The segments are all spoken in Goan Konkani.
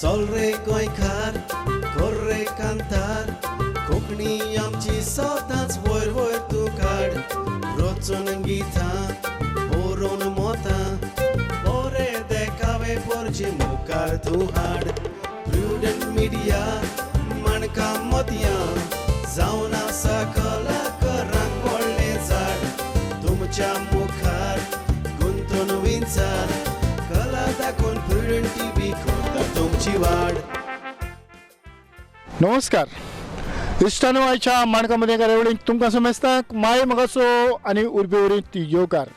चल रे गोंयकार कर रे कांतार कोंकणी आमची सदांच वयर वयर तूं काड रचून गितां बरोवन मोतां बरे देखावे पोरचे मुखार तूं हाड प्रुडंट मिडिया माणकां मोतयां जावन आसा कलाकारांक व्हडलें झाड तुमच्या मुखार गुंतून विंचार कला दाखोवन प्रुडंट टीव्ही करता तुमची वाड. नमस्कार इश्टानो, आयच्या माणका मदें कार्यावळीक तुमकां समेस्तांक माय मगाचो आनी उर्बे उरीत येवकार.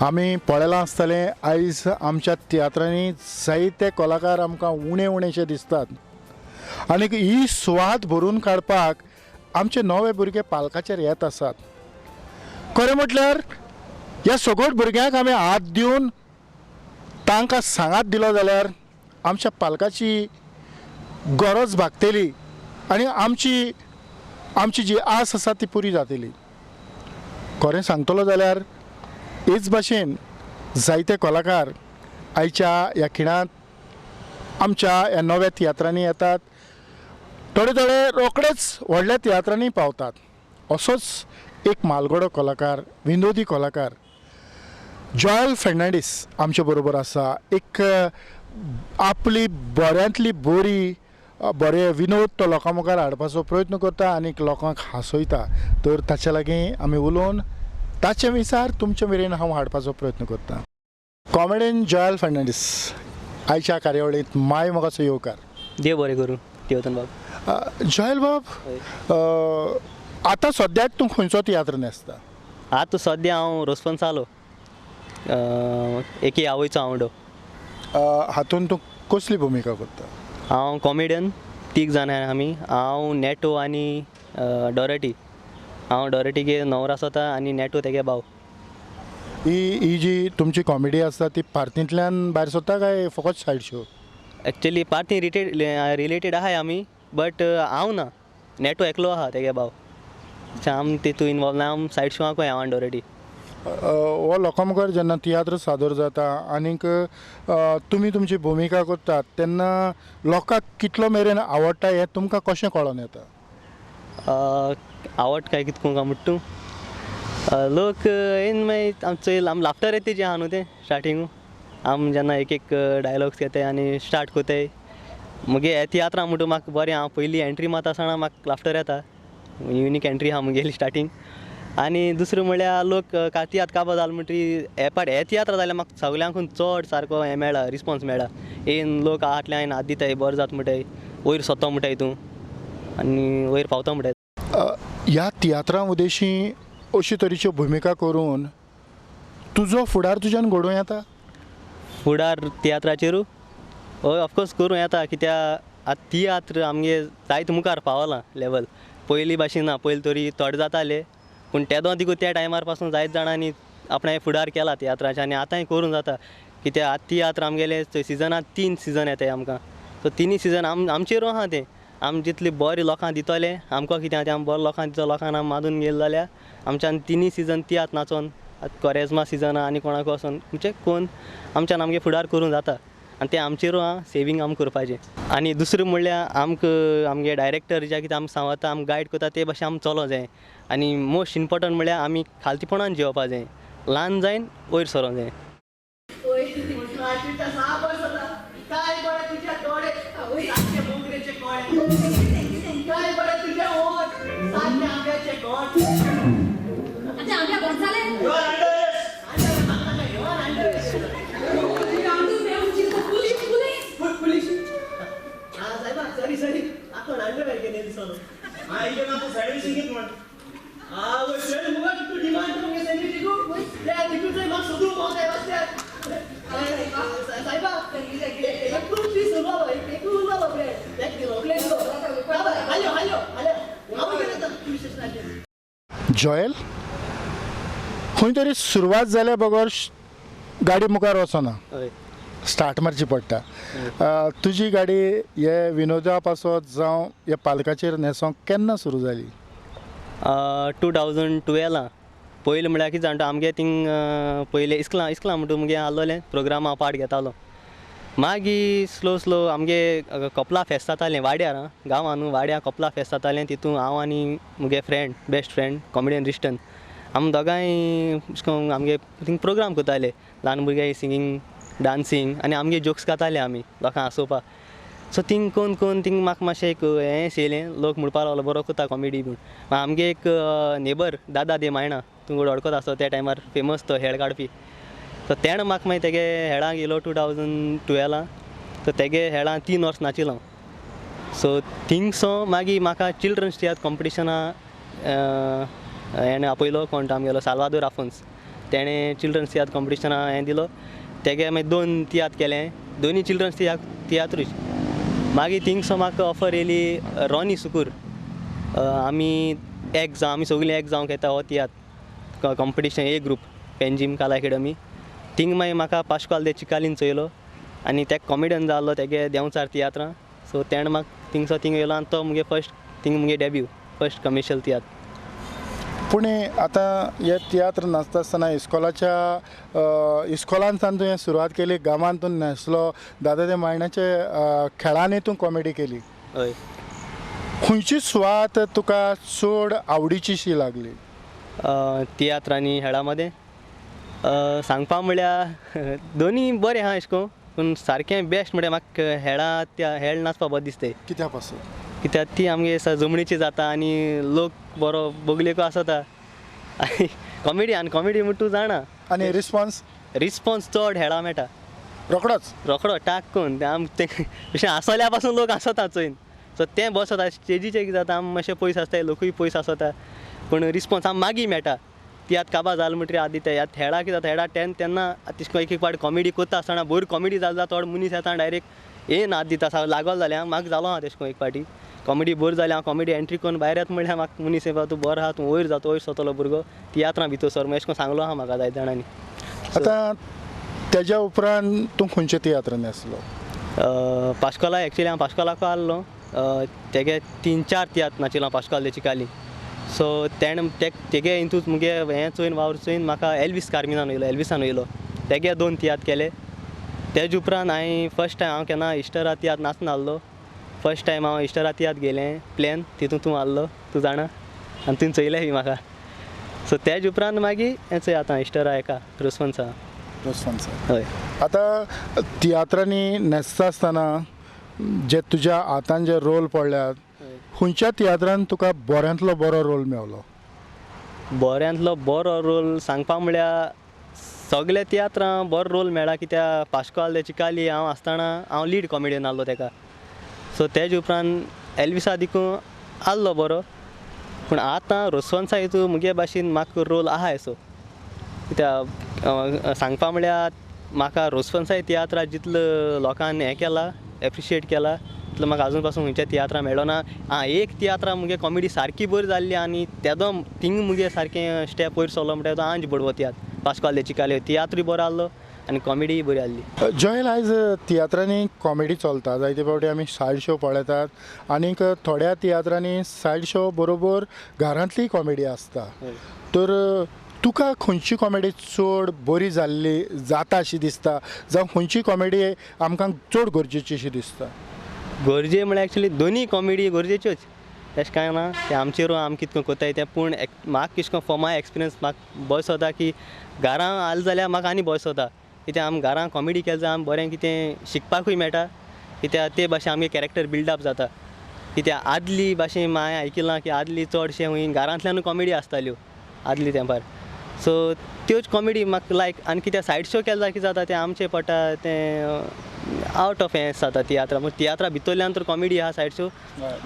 आमी पळयलां आसतलें आयज आमच्या तियात्रांनी जायते कलाकार आमकां उणे उणेशे दिसतात आनी ही सुवात भरून काडपाक आमचे नवे भुरगे पालकाचेर येत आसात. खरें म्हटल्यार ह्या सगळ्या भुरग्यांक आमी हात दिवन तांकां सांगात दिलो जाल्यार आमच्या पालकाची गरज भागतली आनी आमची आमची जी आस आसा ती पुरी जातली. खरें सांगतलो जाल्यार हेच भाशेन जायते कलाकार आयच्या ह्या खिणांत आमच्या ह्या नव्या तियात्रांनी येतात, थोडे थोडे रोखडेच व्हडल्या तियात्रांनी पावतात. असोच एक मालगडो कलाकार, विनोदी कलाकार जॉयल फेर्नांडीस आमचे बरोबर आसा. एक आपली बऱ्यांतली बरी बरे विनोद तो लोकां मुखार हाडपाचो प्रयत्न करता आनी लोकांक हांसयता. तर ताचे लागीं आमी उलोवन ताचे विचार तुमचे मेरेन हांव हाडपाचो प्रयत्न करता. कॉमेडियन जॉयल फेर्नांडीस आयच्या कार्यावळींत माय मोगाचो येवकार. देव बरें करूं देवतन बाब. जॉयल बाब, आतां सद्याक तूं खंयचो तियात्र न्हेसता? आतां सद्या हांव रोसपन्सालो एके आवयचो आवंडो. हातूंत तूं कसली भुमिका करता? हांव कॉमेडियन, तीग जाणां आमी. हांव नेटो आनी डॉरेटी. हांव डॉरेटीगे न्हवरो आसता आनी नेटो तेगे भाव. ही जी तुमची कॉमेडी आसता ती पार्तींतल्यान भायर सरता काय फकत side show? Actually party related आहाय आमी, बट हांव ना, नेटो एकलो आहा तेगे भाव. आम तितू इनवॉल्व ना, आम सायड शो आहाय हांव आनी डॉरेटी. हो लोकां मुखार जेन्ना तियात्र सादर जाता आनीक तुमी तुमची भुमिका करतात तेन्ना लोकांक कितलो मेरेन आवडटा हें तुमकां कशें कळोन येता? आवड काय कितें काय म्हणटा तूं? लोक येन मागीर आम चोयल आम लाफ्टर येता तेजें आहा न्हू तें स्टार्टिंगू. आम जेन्ना एक एक डायलॉग्स घेताय आनी स्टार्ट कोताय मुगे हे तियात्रां म्हणटा म्हाका बरें. हांव पयलीं एंट्री मारता आसतना म्हाका लाफ्टर येता, युनीक एंट्री आहा मुगेली स्टार्टींग. आनी दुसरें म्हळ्यार लोक तियात्र काबार जालो म्हणटरी हे पाट हे तियात्र जाल्यार म्हाका सगल्यांकून चड सारको हें मेळ्ळा, रिस्पोन्स मेळ्ळा. येन लोक आहातल्यान हात दिताय, बरें जाता म्हणटाय, वयर सोदता म्हणटाय तूं आनी वयर पावता म्हणटाय. ह्या तियात्रां उद्देशी अशी तरेच्यो भुमिका करून तुजो फुडार तुज्यान घडोवं येता? फुडार तियात्राचेरू हय, ऑफकोर्स करूं येता. कित्याक आतां तियात्र आमगे जायत मुखार पावलां लेवल, पयलीं भाशेन ना. पयलीं तरी थोडे जाताले पूण तेदो दिकू त्या टायमार पासून जायत जाणांनी आपणें फुडार केला तियात्राचें आनी आतांय करूं जाता. कित्याक आतां तियात्र आमगेले सिजनाक 3 सिजन येताय आमकां. सो तिनूय सिजन आमचेरू आहा तें. आम जितले बरें लोकांक दितले आमकां कितें आहा तें आम बरें लोकांक दितो, लोकांक आम मादून गेले जाल्यार आमच्यान तिनूय सिजन तियात्र नाचोन आतां कोरेज्मा सिजन आनी कोणाक वचोन म्हणजे कोण आमच्यान आमगे फुडार करूं जाता आनी तें आमचेरू आहा, सेवींग आम करपाचें. आनी दुसरें म्हणल्यार आमकां आमगे डायरेक्टर जे कितें आमकां सांगता, आमकां गायड करता ते भाशेन आमी चलो जाय. आनी मोस्ट इम्पोर्टंट म्हणल्यार आमी खालतीपणान जिवपा जाय, ल्हान जायन वयर सरोंक जाय. जॉयल, खंय तरी सुरवात जाल्या बगर गाडी मुखार वचना, स्टार्ट मारची पडटा. तुजी गाडी हे विनोदा पासत जावं हे पालकाचेर न्हेसोंक केन्ना सुरू जाली? 2012 पयलीं म्हळ्यार कितें जाणा, आमगे थिंग पयलीं इस्कलां इस्कलां म्हणटा मुगे आहलोलें प्रोग्राम हांव पार्ट घेतालो. मागीर स्लो स्लो आमगे कपला फेस्त जातालें वाड्यार, आं गांवां न्हू वाड्यार कपला फेस्त जातालें, तितून हांव आनी मुगे फ्रेंड बेस्ट फ्रेंड कॉमेडियन रिश्टन आमी दोगांय अशें करून आमगे थिंग प्रोग्राम करताले, ल्हान भुरग्यांक सिंगींग डांसींग आनी आमगे जोक्स घाताले आमी लोकांक हांसोवपाक. सो थिंग कोन कोन थिंग म्हाका मातशें एक हें येयलें, लोक म्हणपाक लागलो बरो करता कॉमेडी बीन. आमगे एक नेबर दादा दे मायणा, तूं वळखता आसतलो, त्या टायमार फेमस तो हेळ काडपी. सो तेणें म्हाका मागीर तेगे हेळाक येयलो 2012, सो तेगे हेळां 3 वर्स नाचिलो हांव. सो थिंगसो मागीर म्हाका चिल्ड्रन्स तियात्र कॉम्पिटिशना हेणें आपयलो, कोण तो आमगेलो साल्वादोर आफोन्स, तेणें चिल्ड्रन्स तियात्र कॉम्पिटिशना हें दिलो. तेगे मागीर 2 तियात्र केले, दोनूय चिल्ड्रन्स तियात्रूच. मागीर थिंगसो म्हाका ऑफर येयली रॉनी सुकूर, आमी एक जावं आमी सगळीं एक जावंक येता हो तियात्र कॉम्पिटिशन ए ग्रूप पेंजीम कला एकेडमी. थिंग मागीर म्हाका पाश्कोल दे चिकालीन चोयलो आनी ते कॉमेडियन जाल्लो तेगे देंवचार तियात्रां. सो तेणें म्हाका थिंगसो थिंग येयलो आनी तो मुगे फर्स्ट थिंग मुगे डेब्यू फर्स्ट कमर्शियल तियात्र. पूण आतां हे तियात्र नाचता आसतना इस्कॉलाच्या इस्कॉलान तुवें सुरवात केली, गांवांत तूं न्हेसलो, दादा ते मायणाचे खेळांनी तूं कॉमेडी केली. हय. खंयची सुवात तुका चड आवडीची शी लागली तियात्रांनी हेळा मदें? सांगपा म्हळ्यार दोनूय बरें आहा अशें करून, पूण सारकें बेस्ट म्हळ्यार म्हाका हेळा त्या हेळ नाचपा बरें दिसता. कित्या पासून? कित्याक ती आमगे जमणीची जाता आनी लोक बरो बगलेको आसता आनी कॉमेडी, आनी कॉमेडी म्हण तूं जाणा आनी रिस्पॉन्स? रिस्पॉन्स चड हेळा मेळटा रोखडोच, रोखडो टाक करून आम तें अशें हांसोल्या पासून लोक हांसता चोयन. सो तें बस जाता. स्टेजीचेर कितें जाता आमी मातशें पयस आसता, लोकूय पयस आसता, पूण रिस्पॉन्स आम मागीर मेळटा. तियात्र काबार जालो म्हणटकीर आदी ते ह्या हेळा कितें जाता, हेळा टेन तेन्ना तशें करून एक एक पावट कॉमेडी करता आसतना बरी कॉमेडी जाली जाल्यार थोडो मनीस येता डायरेक्ट येन हात दिता, लागोल जालें म्हाका जालो आहा तशें करून एक पाटी कॉमेडी बरी जाली, हांव कॉमेडी एंट्री करून भायर येता म्हणल्यार म्हाका मनीस येता तूं बरो आहा, तूं वयर जाता, वयर सरतलो भुरगो तियात्रां भितर सर अशें करून सांगलो आहा म्हाका जायते जाणांनी. आतां तेज्या उपरांत तूं खंयच्या तियात्रांनी आसलो? पाश्कोला. एक्चुअली हांव पाश्कोलाकू आहलो, तेगे 3-4 तियात्र नाचिलो पाश्कोल दे चिकाली. सो तेणें तेगे हितूच मुगे हें चोयन वावर चोयन म्हाका एल्वीस कार्मिनान वयलो, एल्विसान वयलो, तेगे 2 तियात्र केले. तेजे उपरांत हांवें फर्स्ट टायम हांव केन्ना इश्टरा तियात्र नाचना आहलो, फर्स्ट टायम हांव इश्टरा तियात्र गेलें प्लॅन, तितून तूं आहलो तूं जाणा आनी तुवें चोयलें बी म्हाका. सो तेजे उपरांत मागीर हें चोय आतां इश्टरा एका रोसवन्सा. रोसवन्सा. हय. आतां तियात्रांनी न्हेसता आसतना जे तुज्या हातान जे रोल पडल्यात, खंयच्या तियात्रान तुका बऱ्यांतलो बरो रोल मेवलो? बऱ्यांतलो बरो रोल सांगपा म्हळ्यार सगळे तियात्रां बरो रोल मेळ्ळा, कित्याक पाश्कोल दे चिकाली हांव आसतना हांव लीड कॉमेडियन आहलो तेका. सो तेजे उपरांत एल्विसा देखून आहलो बरो, पूण आतां रोसवन्सा हितून मुगे भाशेन म्हाका रोल आहा असो. कित्याक सांगपा म्हळ्यार म्हाका रोसवन्सा तियात्रा जितलो लोकांनी हें केला, एप्रिशिएट केला, तितलो म्हाका आजून पासून खंयच्या तियात्रां मेळ्ळो ना. आं एक तियात्रा मुगे कॉमेडी सारकी बरी जाल्ली आनी तेदो थिंग मुगे सारकें स्टेप वयर सरलो म्हणटा तो आंज बडवो तियात्र पाश्कोल दे चिकाली. तियात्रूय बरो आहलो आनी कॉमेडीय बरी आहली. जॉयल, आयज तियात्रांनी कॉमेडी चलता, जायते फावटी आमी सायड शो पळयतात आनीक थोड्या तियात्रांनी सायड शो बरोबर घरांतली कॉमेडी आसता. तर तुका खंयची कॉमेडी चड बरी जाल्ली जाता अशी दिसता, जावं खंयची कॉमेडी आमकां चड गरजेची अशी दिसता? गरजे म्हळ्यार एक्चुअली दोनूय कॉमेडी गरजेच्योच, तशें कांय ना, तें आमचेर आमी कितें करताय तें. पूण म्हाका कितें करून फॉर my experience म्हाका बरें दिसता की घरां आसलें जाल्यार म्हाका आनी बरें दिसता, कित्याक आमी घरां कॉमेडी केली जाल्यार आमी बरें कितें शिकपाकूय मेळटा, कित्याक ते भाशेन आमगे कॅरेक्टर बिल्डअप जाता. कित्याक आदली भाशेन हांवें आयकिलां की आदली चडशें खंय घरांतल्यानूय कॉमेडी आसताल्यो आदली तेंपार. सो त्योच कॉमेडी म्हाका लायक. आनी कित्याक सायड शो केले जाल्यार कितें जाता तें आमचें पडटा तें आवट ऑफ हें जाता तियात्रा. पूण तियात्रा भितरल्यान तर कॉमेडी आहा सायड शो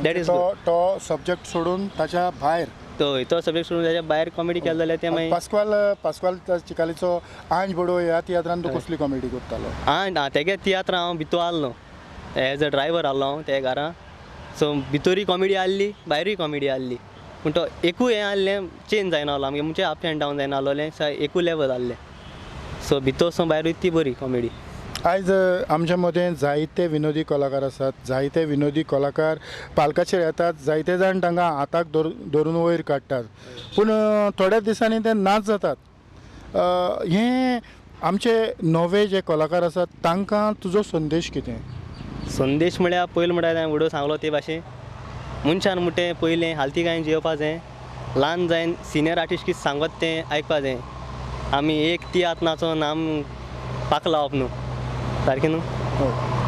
that is तो सब्जेक्ट सोडून ताच्या भायर, तो सब्जेक्ट सोडून ताच्या भायर कॉमेडी केली जाल्यार तें मागीर पास्कवाल, पास्कवाल चिकालीचो आंज बडो ह्या तियात्रान तूं कसली कॉमेडी करतालो? आं तेगे तियात्र हांव भितर आहलो एज अ ड्रायवर आहलो हांव ते घरां. सो भितरूय कॉमेडी आहली भायरूय कॉमेडी आहली, पूण तो एकूय हें आहलें चेंज जायना आहलो आमगे, म्हणजे अप एंड डावन जायना आहलोलें, एकूय लेवल आहलें. सो भितर सावन भायरूय ती बरी कॉमेडी. आयज आमच्या मदें जायते विनोदी कलाकार आसात, जायते विनोदी कलाकार पालकाचेर येतात, जायते जाण तांकां हाताक धरून वयर काडटात, पूण थोड्या दिसांनी ते नाच जातात. हें आमचे नवे जे कलाकार आसात तांकां तुजो संदेश कितें? संदेश म्हळ्यार पयलीं म्हळ्यार हांवें उडो सांगलो ते भाशेन मनशान म्हणटा पयलें हालती कांय जियोवपा जाय, ल्हान जायन सिनियर आर्टिस्ट कितें सांगत तें आयकपा जाय. आमी एक तियात्र नाचोन आम पाक लावप न्हू, सारकें न्हू.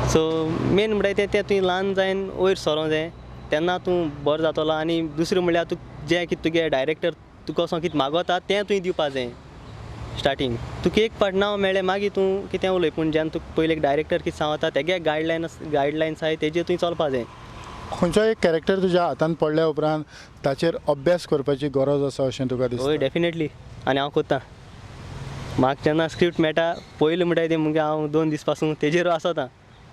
सो मेन म्हणटा तें तें तुवें ल्हान जायन वयर सरोंक जाय, तेन्ना तूं बरो जातलो. आनी दुसरें म्हणल्यार तुका जें कितें तुगे डायरेक्टर तुका वचोन कितें मागोता तें तुवें दिवपा जाय. स्टार्टींग तुका एक पाट नांव मेळ्ळें मागीर तूं कितें उलय, पूण जेन्ना तुका पयलीं एक डायरेक्टर कितें सांगता तेगे गायडलायन्स आहाय तेजेर तुवें चलपा जाय. खंयचो एक कॅरेक्टर तुज्या हातान पडल्या उपरांत ताचेर अभ्यास करपाची गरज आसा अशें तुका दिसता? हय डेफिनेटली, आनी हांव करता. म्हाका जेन्ना स्क्रिप्ट मेळटा पयलीं म्हणटा तें मुगे हांव 2 दीस पासून तेजेर आसता,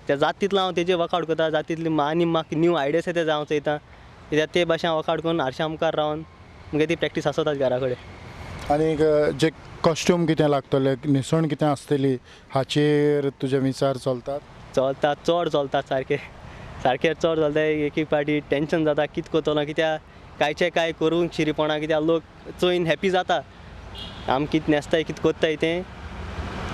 ते जाता तितलो हांव तेजेर वर्कआवट करता, जाता तितली आनी म्हाका न्यू आयडियास येता हांव चोयता, कित्याक ते भाशेन हांव वर्कआवट करून आरशा मुखार रावन मुगे ती प्रॅक्टीस आसताच घरा कडेन. आनीक जे कॉस्ट्यूम कितें लागतले, न्हेसण कितें आसतली हाचेर तुजे विचार चलतात? चलता, चड चलता, सारकें सारकें चड चलता. एक एक पाटी टेंशन जाता कितें करतलो, कित्याक कांयचें कांय करूंक शिरीपणा, कित्याक लोक चोयन हॅपी जाता आमी कितें न्हेसताय कितें करताय तें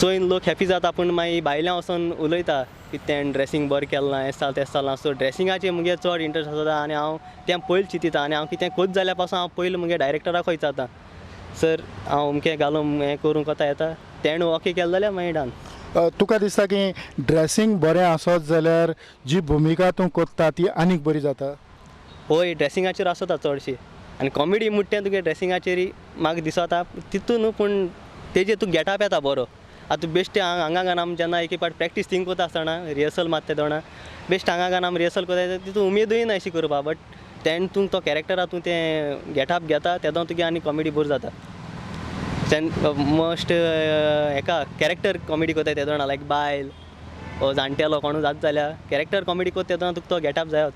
चोयन लोक हॅपी जाता, पूण मागीर भायल्यान वचोन उलयता की तेणें ड्रेसींग बरें केलें ना, हें जालां तें जालां. सो ड्रेसिंगाचेर मुगे चड इंट्रस्ट आसता आनी हांव तें पयलीं चिंतता आनी हांव कितें करता जाल्यार पासून हांव पयलीं मुगे डायरेक्टराक विचारता, सर हांव अमकें घालून हें करूंक कोता येता, तेणें ओके केलें जाल्यार मागीर डन. तुका दिसता की ड्रेसींग बरें आसत जाल्यार जी भुमिका तूं करता ती आनीक बरी जाता? हय, ड्रेसिंगाचेर आसता चडशी, आनी कॉमेडी म्हणटा तें तुगे ड्रेसिंगाचेर म्हाका दिसता तितून न्हू, पूण तेजेर तुका गेटअप येता बरो. आतां बेश्टें हांगा गान आमी जेन्ना एक पाट प्रॅक्टीस थिंग करता आसतना रिहर्सल मारता तेदोना बेश्टें हांगा गान आमी रिहर्सल करता तितून उमेदूय ना अशी करपा, बट तेन्ना तूं तो कॅरेक्टरा तूं तें गेटअप घेता तेदोना तुगे आनी कॉमेडी बरी जाता. तेन्ना मोस्ट हेका कॅरेक्टर कॉमेडी करता तेदोना लायक बायल ओ जाणटेलो कोणू जाता जाल्यार कॅरेक्टर कॉमेडी करता तेदोना तुका तो गेटअप जायोच.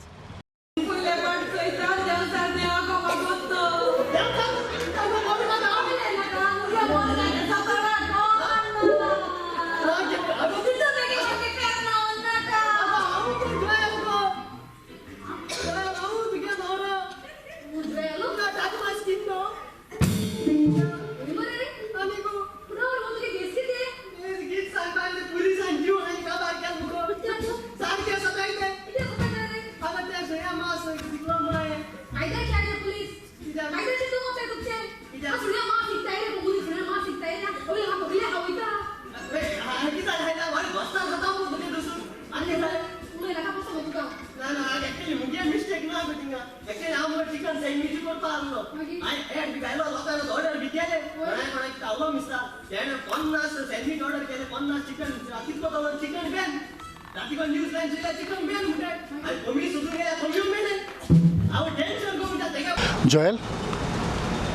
जोएल,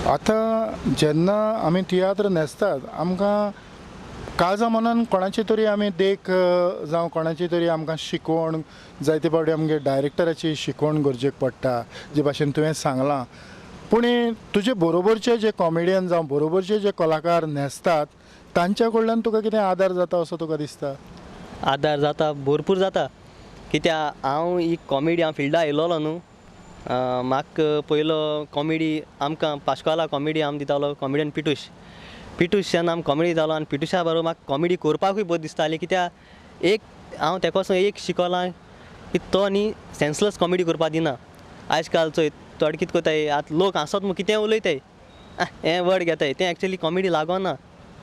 आतां जेन्ना आमी तियात्र न्हेसतात आमकां काळजा मनान कोणाची तरी आमी देख जावं कोणाची तरी आमकां शिकवण, जायते फावटी आमगे डायरेक्टराची शिकवण गरजेक पडटा, जे भाशेन तुवें सांगलां. पूण तुजे बरोबरचे जे कॉमेडियन जावं बरोबरचे जे कलाकार न्हेसतात तांच्या कडल्यान तुका कितें आदार जाता असो तुका दिसता? आदार जाता, भरपूर जाता, कित्याक हांव ही कॉमेडी हांव फिल्डा आयलोलो न्हू, म्हाका पयलो कॉमेडी आमकां पाश्कोला कॉमेडी आम दितालो कॉमेडियन पिटूश, पिटूश जेन्ना आम कॉमेडी दितालो आनी पिटूशा बरोबर म्हाका कॉमेडी करपाकूय बरी दिसताली, कित्याक एक हांव तेका वचून एक शिकोलां की तो न्ही सेन्सलेस कॉमेडी करपा दिना. आयज काल चोय थोडे कितें करताय आतां लोक हांसत म्हूण कितें उलयताय, हें वर्ड घेताय तें एक्चुली कॉमेडी लागना,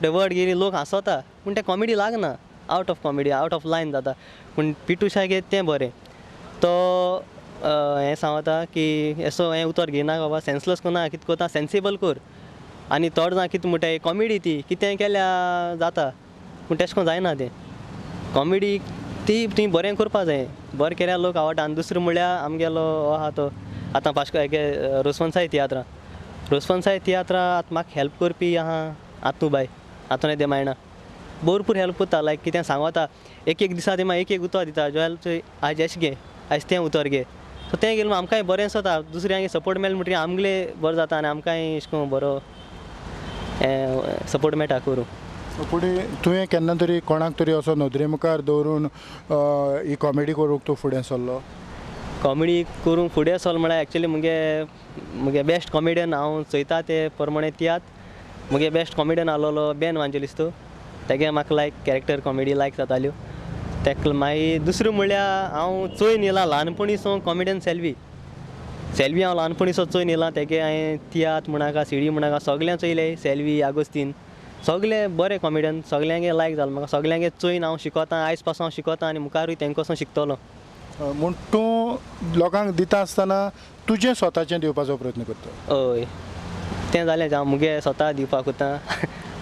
तें वर्ड घेयली लोक हांसता पूण तें कॉमेडी लागना, out of comedy out of line जाता. पूण पिटूशागे तें बरें, तो हें सांगता की असो हें उतर घेयना बाबा, सेन्सलेस करना, कितें करता सेन्सिबल कर. आनी थोडे जाण कितें म्हणटाय कॉमेडी ती कितें केल्यार जाता, पूण तेशें करून जायना तें. कॉमेडी ती तुवें बरें करपा जाय, बरें केल्यार लोक आवडटा. आनी दुसरें म्हणल्यार आमगेलो हो आहा तो आतां पाश्को हेगे रोसवनसाय तियात्रां, रोसवनसाय तियात्रां आतां म्हाका हेल्प करपी आहा आतू बाय, आतून ते मायणा भरपूर हेल्प करता, लायक कितें सांगता एक एक दिसा ते मागीर एक एक उतर दिता, जोएल चोय आयज एशें घे आयज तें उतर घे, सो तें गेलें आमकांय बरें दिसता, दुसऱ्यांक सपोर्ट मेळ्ळो म्हणटकीर आमगेले बरें जाता आनी आमकांय एशें करून बरो सपोर्ट मेळटा करूंक. पूण तुवें केन्ना तरी कोणाक तरी असो नदरे मुखार दवरून ही कॉमेडी करूंक तूं फुडें सरलो? कॉमेडी करूंक फुडें सरलो म्हळ्यार एक्चुली मुगे मुगे बेस्ट कॉमेडियन हांव चोयता ते प्रमाणे तियात्र मुगे बेस्ट कॉमेडियन आसलेलो बेन वांजेलिस्तो, तेगे म्हाका लायक कॅरेक्टर कॉमेडी लायक जाताल्यो तेका. मागीर दुसरें म्हणल्यार हांव चोयन येयला ल्हानपणीसो कॉमेडियन सेल्वी. सेल्वी हांव ल्हानपणीसो चोयन येयला. तेगे हांवें तियात्र म्हणाका, सिडी म्हणाका, सगळें चोयलें. सेल्वी, आगोस्तीन सगळे बरे कॉमेडियन, सगळ्यांगे लायक जालो म्हाका. सगळ्यांगे चोयन हांव शिकोता, आयज पासून हांव शिकोता आनी मुखारूय तेंकोसो शिकतलो. म्हूण तूं लोकांक दिता आसतना तुजें स्वताचें दिवपाचो प्रयत्न करता? हय, तें जालें हांव मुगे स्वता दिवपाक वता.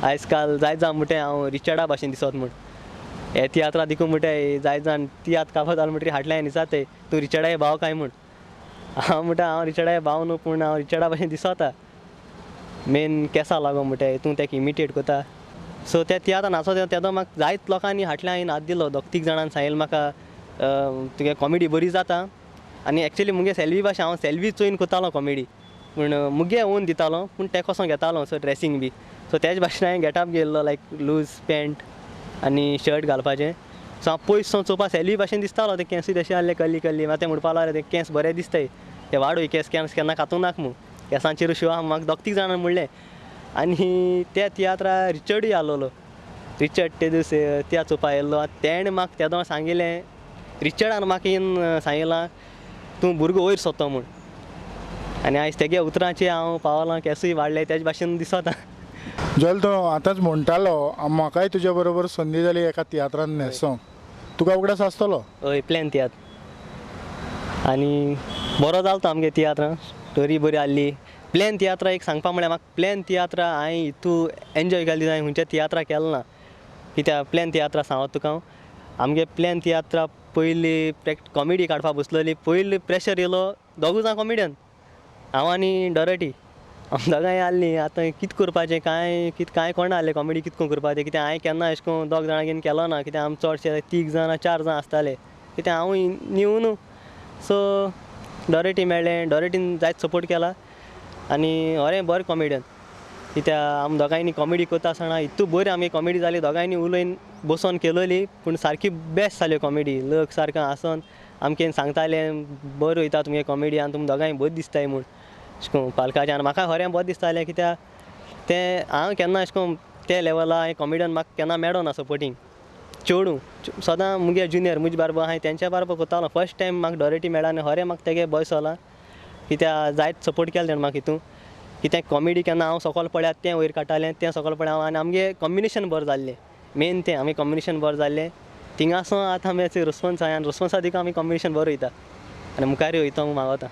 आयज काल जायत जाण म्हणटे हांव रिचर्डा भाशेन दिसत म्हूण. हे तियात्रा देखून म्हणटे जायत जाण तियात्र कापत जालो म्हणटकीर हाडल्यान दिसता तूं रिचर्डाय भाव काय म्हूण. हांव म्हणटा हांव रिचर्डाय भाव न्हू, पूण हांव रिचर्डा भाशेन दिसता. मेन केंसा लागो म्हणटे तूं तेका इमिटेट करता. सो त्या तियात्रान नाचो तेदो म्हाका जायत लोकांनी हाटल्या हांवें हात दिलो. दोग तीग जाणांनी सांगिल्लें म्हाका तुगे कॉमेडी बरी जाता. आनी एक्चुली मुगे सेल्वी भाशेन हांव सेल्वी चोयन करतालो कॉमेडी, पूण मुगे ओन दितालो, पूण ते कसो घेतालो सो ड्रेसींग बी. सो तेज भाशेन हांवें गेटअप घेयल्लो, लायक लूज पॅन्ट आनी शर्ट घालपाचें. सो हांव पयस सावन चोवपा सेल्वी भाशेन दिसतालो. ते केंसूय तशें आहले कर्ली कर्ली. मागीर ते म्हणपा लागले ते केंस बरे दिसताय, ते वाडोय केंस, केंस केन्ना कातूं नाका म्हूण. केंसांचेर शिवा म्हाका दोग तीग जाणां म्हणलें. आनी त्या तियात्रा रिचर्डूय आहलोलो. रिचर्ड ते दीस तियात्र चोवपा येयल्लो. तेणें म्हाका तेदो सांगिल्लें, रिचर्डान म्हाका येवन सांगिलां तूं भुरगो वयर सोदता म्हूण. आनी आयज तेगे उतरांचे हांव पावलां, केंसूय वाडले तेज भाशेन दिसता. जोयल, तूं आतांच म्हणटालो म्हाकाय तुज्या बरोबर संदी जाली एका तियात्रान न्हेसोंक, तुका उगडास आसतलो? हय, प्लॅन तियात्र आनी बरो जालो तो आमगे तियात्रां, स्टोरी बरी आहली. प्लॅन तियात्रा एक सांगपा म्हळ्यार म्हाका प्लॅन तियात्रा हांवें हितू एन्जॉय केली, हांवें खंयच्या तियात्रा केलो ना. कित्याक प्लॅन तियात्रा सांगत तुका हांव, आमगे प्लॅन तियात्रा पयली कॉमेडी काडपाक बसलोली, पयली प्रेशर येयलो दोगूय जाण कॉमेडियन, हांव आनी डॉरटी, आम दोगांय आहलीं. आतां कितें करपाचें कांय कितें कांय कोणा आहलें कॉमेडी कितें करून करपाचें, कित्याक हांवें केन्ना अशें करून दोग जाणां घेवन केलो ना. कित्याक आमी चडशे तीग जाणां चार जाणां आसताले, कित्याक हांवूय न्यू न्हू. सो डॉरटी मेळ्ळें, डॉरटीन जायत सपोर्ट केला आनी हरें बरें कॉमेडियन. कित्याक आमी दोगांयनी कॉमेडी करता आसतना इतू बरी आमगे कॉमेडी जाली, दोगांयनी उलोवन बसोन केलोली, पूण सारकी बेस्ट जाली कॉमेडी. लोक सारको हांसोन आमकां सांगताले बरें वयता तुमगे कॉमेडी आनी तुमी दोगांय बरें दिसताय म्हूण अशें करून पालकाचें. आनी म्हाका खरें बरें दिसतालें, कित्याक तें हांव केन्ना अशें करून ते लेवला हांवें कॉमेडियन म्हाका केन्ना मेळना सपोर्टींग चेडूं सदां मुगे ज्युनियर मुजे बारबर हांवें तेंच्या बारबर करतालो. फर्स्ट टायम म्हाका डॉरेटी मेळ्ळा आनी खरें म्हाका तेगे बरें दिसलां, कित्याक जायत सपोर्ट केलो तेणें म्हाका हितून. कित्याक कॉमेडी केन्ना हांव सकयल पळयात तें वयर काडटालें, तें सकयल पळय हांव, आनी आमगे कॉम्बिनेशन बरें जाल्लें. मेन तें आमी कॉम्बिनेशन बरें जाल्लें. थिंगासो आतां आमी रिस्पोन्स आहा आनी रिस्पोन्सा देखून आमी कॉम्बिनेशन बरें वयता आनी मुखारूय वयता म्हूण मागता.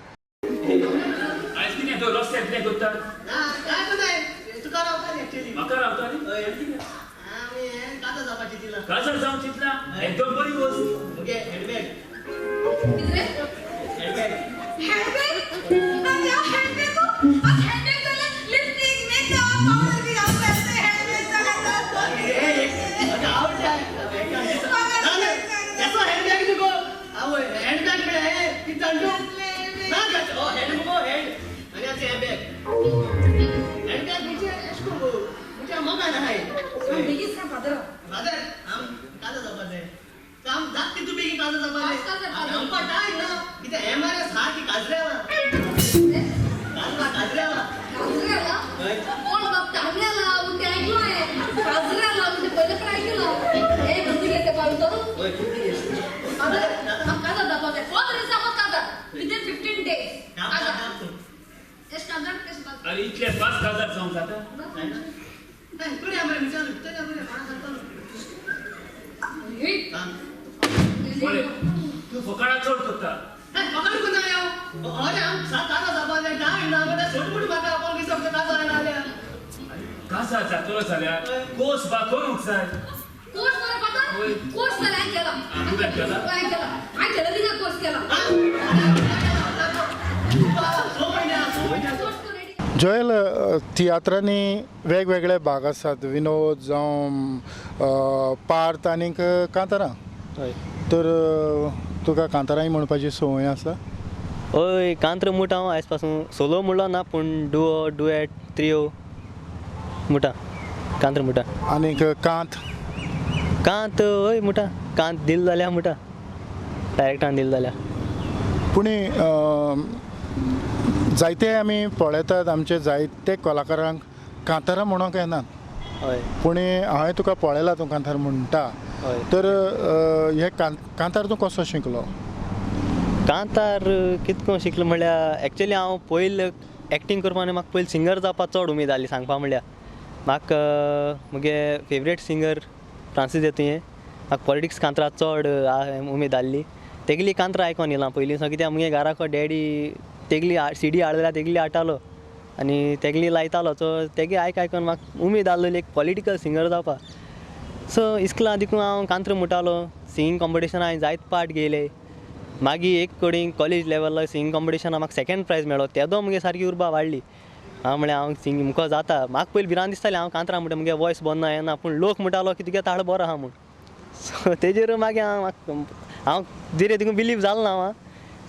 जोयल, तियात्रांनी वेगवेगळे भाग आसात, विनोद जावं पार्थ आनीक कांतारां. तर तुका कांतारांय म्हणपाची संवय आसा? हय, कांत्र म्हणटा हांव आयज पासून. सोलो म्हणलो ना, पूण डुओ, डुएट, त्रियो म्हणटा, कांत्र म्हणटा. आनीक कांत? कांत हय म्हणटा, कांत दिल जाल्यार म्हणटा, डायरेक्टान दिल जाल्यार. पूण जायते आमी पळयतात आमचे जायते कलाकारांक कांतारां म्हणूंक येनात. हय. पूण हांवें तुका पळयला तूं कांतार म्हणटा. हय. तर हे कांतार तूं कसो शिकलो? कांतार कितको शिकलो म्हणल्यार एक्चुअली हांव पयलीं एक्टींग करपा आनी म्हाका पयलीं सिंगर जावपा चड उमेद जाली सांगपा म्हणल्यार. म्हाका मुगे फेवरेट सिंगर फ्रांसीस देतुयें, म्हाका पॉलिटिक्स कांतरा चड उमेद जाल्ली. तेगली कांतरां आयकोन येयलां पयलीं सावन, कित्याक मुगे घराको डॅडी तेगली सीडी हाडल्या जाल्यार तेगली हाडटालो आनी तेगली लायतालो. सो तेगे आयक आयकोन म्हाका उमेद आहलोली एक पॉलिटिकल सिंगर जावपा. सो इस्कुला देखून हांव कांतरां म्हणटालो, सिंगींग कॉम्पिटिशनां हांवें जायते पार्ट घेयले. मागीर एक कडेन कॉलेज लेवलार सिंगींग कॉम्पिटिशनाक म्हाका सेकेंड प्रायज मेळ्ळो, तेदो मुगे सारकी उर्बा वाडली. हांव म्हळें हांव सिंगींग मुको जाता. म्हाका पयलीं भिरांत दिसताली हांव कांतरां म्हणटा मुगे वॉयस बरो ना येना, पूण लोक म्हणटालो की तुगे ताळो बरो आहा म्हूण. सो तेजेर मागीर हांव हांव धीरे देखून बिलीव जालो ना. हांव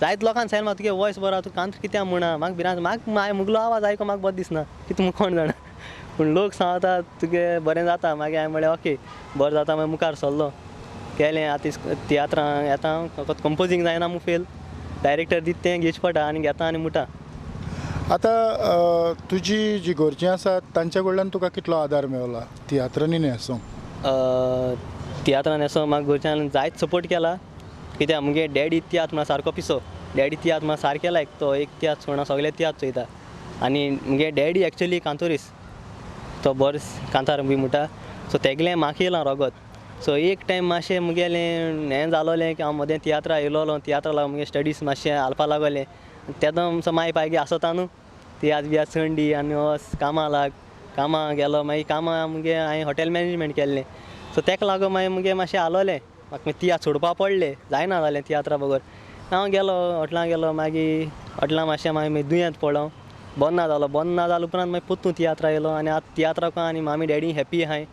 जायते लोकांक सांगलें म्हाका तुगे वॉयस बरो आहा, तूं कांतरां कित्याक म्हणा. म्हाका भिरांत, म्हाका मुगलो आवाज आयको म्हाका बरो दिसना कितें म्हूण कोण जाणा, पूण लोक सांगता तुगे बरें जाता. मागीर हांवें म्हळें ओके बरें जाता, मागीर मुखार सरलो केलें. आतां तियात्रां येता, फकत कंपोजींग जायना म्हूण फेल, डायरेक्टर दिता तें घेवचें पडटा आनी घेता आनी म्हणटा. आतां तुजी जी घरचीं आसात तांच्या कडल्यान तुका कितलो आदार मेवला तियात्रांनी न्हेसूंक? तियात्रान न्हेसोंक म्हाका घरच्यान जायत सपोर्ट केला, कित्याक मुगे डॅडी तियात्र म्हळ्यार सारको पिसो. डॅडी तियात्र म्हळ्यार सारके लायक, तो एक तियात्र सोडना सगळे तियात्र चोयता. आनी मुगे डॅडी एक्चुअली कांतोरीस, तो बरो कांतार बी म्हणटा. सो तेगलें म्हाका येयलां रोगोत. सो एक टायम मातशें मुगेलें हें जालोलें की हांव मदें तियात्रा येयलोलो, तियात्रा लागून मुगे स्टडीज मातशें हालपा लागोलें. तेदो माय पाय आसता न्हू तियात्र बियात्र सोडून आनी वच कामां लाग. कामां गेलो, मागीर कामां मुगे हांवें हॉटेल मॅनेजमेंट केल्लें. सो तेका लागून मागीर मुगे मातशें हालोलें, म्हाका मागीर तियात्र सोडपा पडलें, जायना जालें तियात्रा बगर. हांव गेलो हॉटेलां गेलो, मागीर हॉटेलां मातशें मागीर दुयेंत पडलो, बरो ना जालो. बरो ना जालो उपरांत मागीर पोत्तून तियात्रा येयलो आनी आतां तियात्राक आनी मामी डॅडी हॅप्पी आहाय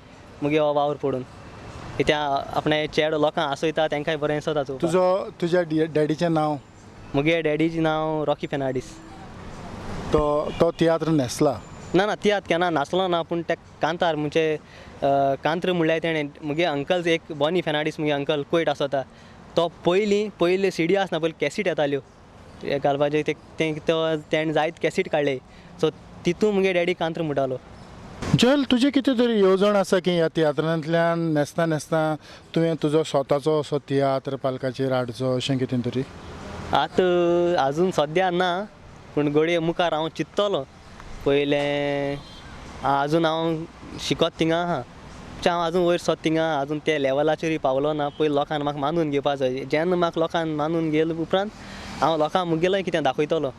मुगे हो वावर पडून, कित्याक आपणें चेडो लोकांक आसयता तेंकांय बरें दिसता. तुजो तुज्या डॅडीचें नांव? मुगे डॅडीचें नांव रॉकी फेर्नांडीस. तो तो तियात्र न्हेसला? ना ना, तियात्र केन्ना नाचलो ना, पूण ते कांतार म्हणजे कांत्र म्हणल्यार तेणें मुगे अंकल एक बॉनी फेर्नांडीस मुगे अंकल कोयट आसता, तो पयलीं पयलीं सीडी आसना, पयलीं कॅसीट येताल्यो घालपाचे, ते तेणें जायत कॅसीट काडले. सो तितू मुगे डॅडी कांत्र म्हणटालो. जोएल, तुजी कितें तरी येवजण आसा की ह्या तियात्रांतल्यान न्हेसता न्हेसता तुवें तुजो स्वताचो असो तियात्र पालकाचेर हाडचो अशें कितें तरी? आतां आजून सद्या ना, पूण घडये मुखार हांव चिंततलो. पयलें आजून हांव शिकोत थिंगा आहा, हांव आजून वयर सोद थिंगा, आजून ते लेवलाचेरूय पावलो ना. पयलीं लोकांक म्हाका मानून घेवपा जाय, जेन्ना म्हाका लोकांक मानून घेयले उपरांत हांव लोकांक मुगेलें कितें दाखयतलो.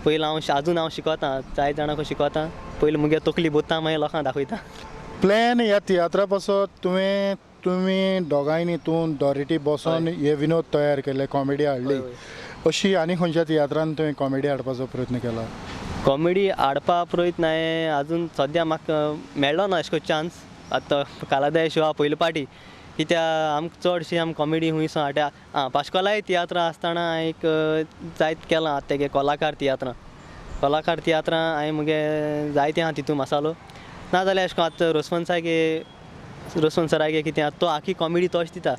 पयलीं हांव आजून हांव शिकोता, जायते जाणांक शिकोता, पयलीं मुगे तकली बोत्ता मागीर लोकांक दाखयता. प्लॅन ह्या तियात्रा पासत तुवें तुमी दोगांयनी तूं डॉरिटी बसोन हे विनोद तयार केले, कॉमेडी हाडली, अशी आनी खंयच्या तियात्रान तुवें कॉमेडी हाडपाचो प्रयत्न केला? कॉमेडी हाडपा प्रयत्न हांवें आजून सद्या म्हाका मेळ्ळो ना अशें चान्स. आतां कालादाय शो पयले पाटी, कित्याक आमकां चडशी आमी कॉमेडी खूंय सावन हाडटा. आं, पाश्कोलाय तियात्रां आसतना हांवें एक जायत केलां तेगे कोलाकार तियात्रां, कोलाकार तियात्रां हांवें मुगे जायते आहा तितून मसालो. नाजाल्यार अशें करून आतां रोसवंत रोसवंत सरागे कितें आतां तो आखी कॉमेडी तोच दिता,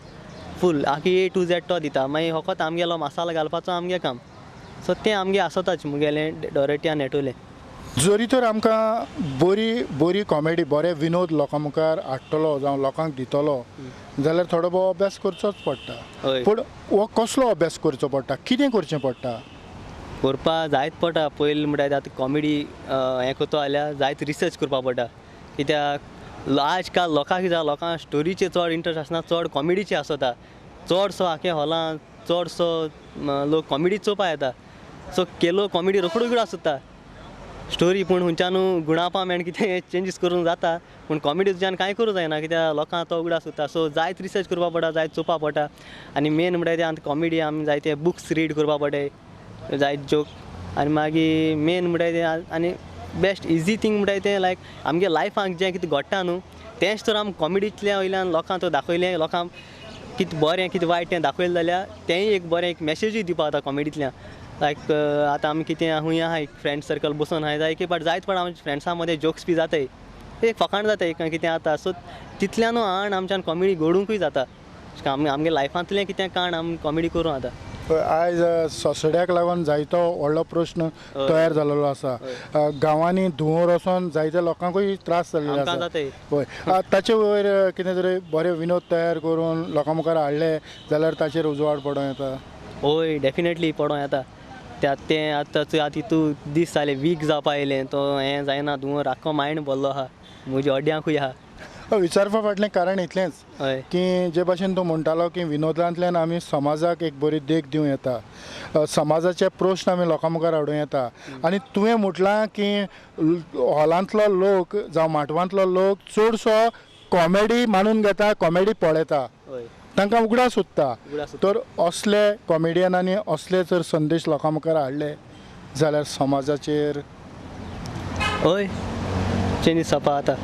फूल आखी ए टू झॅड तो दिता. मागीर फकत आमगेलो मसालो घालपाचो आमगे काम. सो तें आमगे आसताच मुगेलें डॉरेटी आनी नेटोलें. जरी तर आमकां बरी बरी कॉमेडी बरे विनोद लोकां मुखार हाडटलो जावं लोकांक दितलो जाल्यार थोडो भोव अभ्यास करचोच पडटा. पूण हो कसलो अभ्यास करचो पडटा, कितें करचें पडटा? करपा जायत पडटा. पयलीं म्हणल्यार आतां कॉमेडी हें करता जाल्यार जायत रिसर्च करपा पडटा, कित्याक आज काल लोकांक कितें लोकांक स्टोरीचे चड इंट्रस्ट आसना, चड कॉमेडीचे आसता. चडसो आख्या हॉलान चडसो लोक कॉमेडी चोवपा येता. सो केलो कॉमेडी रोकडो उगडो आसता स्टोरी, पूण हुंच्यान गुणापा मेण कितें चेंजीस करूंक जाता, पूण कॉमेडी तुज्यान कांय करूं जायना कित्याक लोकांक तो उगडास उरता. सो जायत रिसर्च करपा पडटा, जायत चोवपा पडटा. आनी मेन म्हणल्यार तें आतां कॉमेडी आमी जायते बुक्स रीड करपा पडटा, जायत जोक. आनी मागीर मेन म्हणल्यार तें आनी बेस्ट इजी थींग म्हणटाय तें लायक आमगे लायफाक जें कितें घडटा न्हू तेंच तर आमी कॉमेडींतल्या वयल्यान लोकांक तो दाखयलें, लोकांक कितें बरें कितें वायट तें दाखयलें जाल्यार तेंय एक बरें एक मॅसेजूय दिवपा जाता कॉमेडींतल्यान. लायक आतां आमी कितें खूंय आहाय फ्रेंड सर्कल बसून आहाय जाल्यार एक फावट जायत फावट आमच्या फ्रेंड्सां मदें जोक्स बी जाताय, एक फकाण जाता एक कितें जाता. सो तितल्यानू आण आमच्यान कॉमेडी घडोवंकूय जाता. आमी आमगे लायफांतलें कितें काण आमी कॉमेडी करूं जाता. आयज सोसड्याक लागून जायतो व्हडलो प्रश्न तयार जाल्लो आसा. गांवांनी धुंवर वचोन जायत्या लोकांकूय त्रास जाल्ले आसा. हय, ताचे वयर कितें तरी बरे विनोद तयार करून लोकां मुखार हाडले जाल्यार ताचेर उजवाड पडों येता. हय, डेफिनेटली पडों येता. तें आतां आतां तितू दीस जाले, वीक जावपा येयलें, तो हें जायना, धुंवर आख्खो मायंड भरलो आहा, म्हज्या अड्यांकूय आहा. विचारपा फाटलें कारण इतलेंच की जे भाशेन तूं म्हणटालो की विनोदांतल्यान आमी समाजाक एक बरी देख दिवं येता, समाजाचे प्रश्न आमी लोकां मुखार हाडूं येता. आनी तुवें म्हटलां की हॉलांतलो लोक जावं माटवांतलो लोक चडसो कॉमेडी मानून घेता, कॉमेडी पळयता, तांकां उगडास उरता. तर असले कॉमेडियनांनी असले जर संदेश लोकां मुखार हाडले जाल्यार समाजाचेर हय चेंजीस जावपा जाता.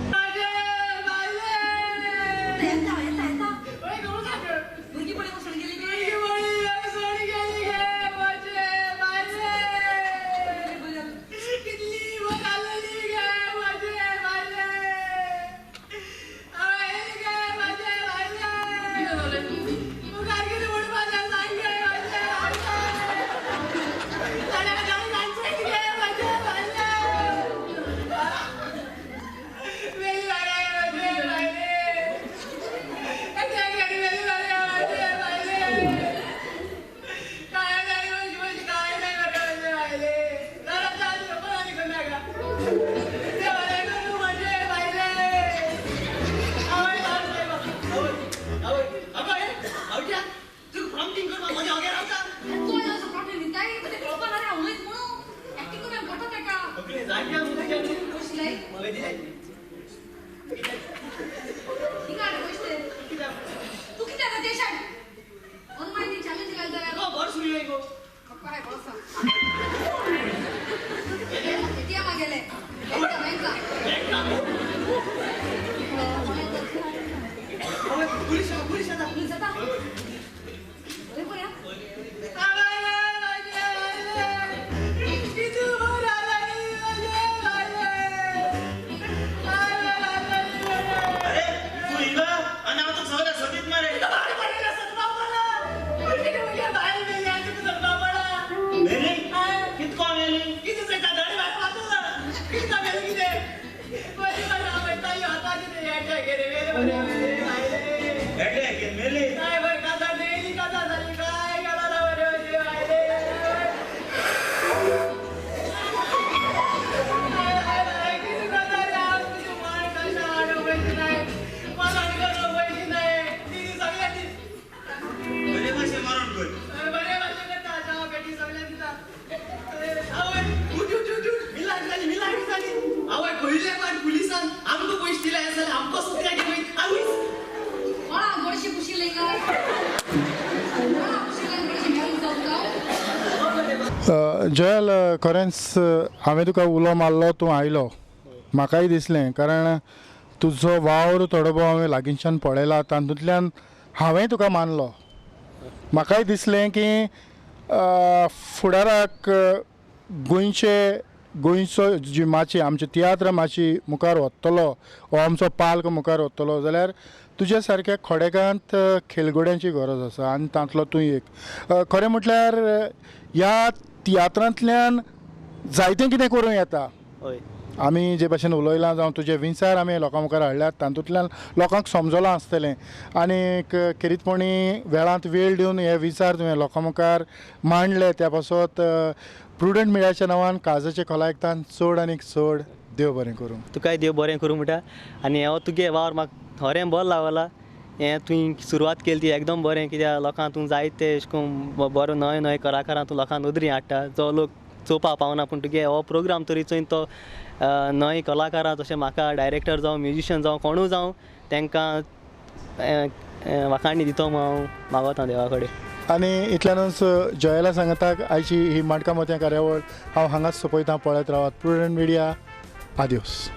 जयल, खरेंच हांवें तुका उलो मारलो, तूं आयलो, म्हाकाय दिसलें, कारण तुजो वावर थोडो भोव हांवें लागींच्यान पळयला, तातूंतल्यान हांवें तुका मानलो. म्हाकाय दिसलें की फुडाराक गोंयचे गोंयचो जी माची आमचे तियात्र माची मुखार वतलो वो आमचो पाल्क मुखार वतलो जाल्यार तुज्या सारक्या खडेगांत खेळगड्यांची गरज आसा आनी तांतलो तूं एक. खरें म्हटल्यार ह्या तियात्रांतल्यान जायतें कितें करूं येता. आमी जे भाशेन उलयलां जावं तुजे विचार आमी लोकां मुखार हाडल्यात तातूंतल्यान लोकांक समजलां आसतलें आनी खेरीतपणी वेळांत वेळ दिवन हे विचार तुवें लोकां मुखार मांडले त्या पासत प्रुडंट मिडियाच्या नांवान काळजाचे खोलायकतान चड आनीक चड देव बरें करूं. तुकाय देव बरें करूं म्हणटा. आनी हो तुगे वावर म्हाका खरें बरो लागला. हें तुवें सुरवात केली ती एकदम बरें, कित्याक लोकांक तूं जायते अशें करून बरो नवे नवे कलाकारां तूं लोकांक नदरी हाडटा जो लोक चोवपाक पावना, पूण तुगे हो प्रोग्राम तरी चोयन तो नवे कलाकारां जशें म्हाका डायरेक्टर जावं म्युजिशियन जावं कोणूय जावं तांकां वाखाणी दितो म्हूण हांव मागोता देवा कडेन. आनी इतल्यानूच जयला सांगताक आयची ही माटकां मोतयां कार्यावळ हांव हांगाच सोंपयता. पळयत रावात प्रुडंट मिडिया. आदियोस.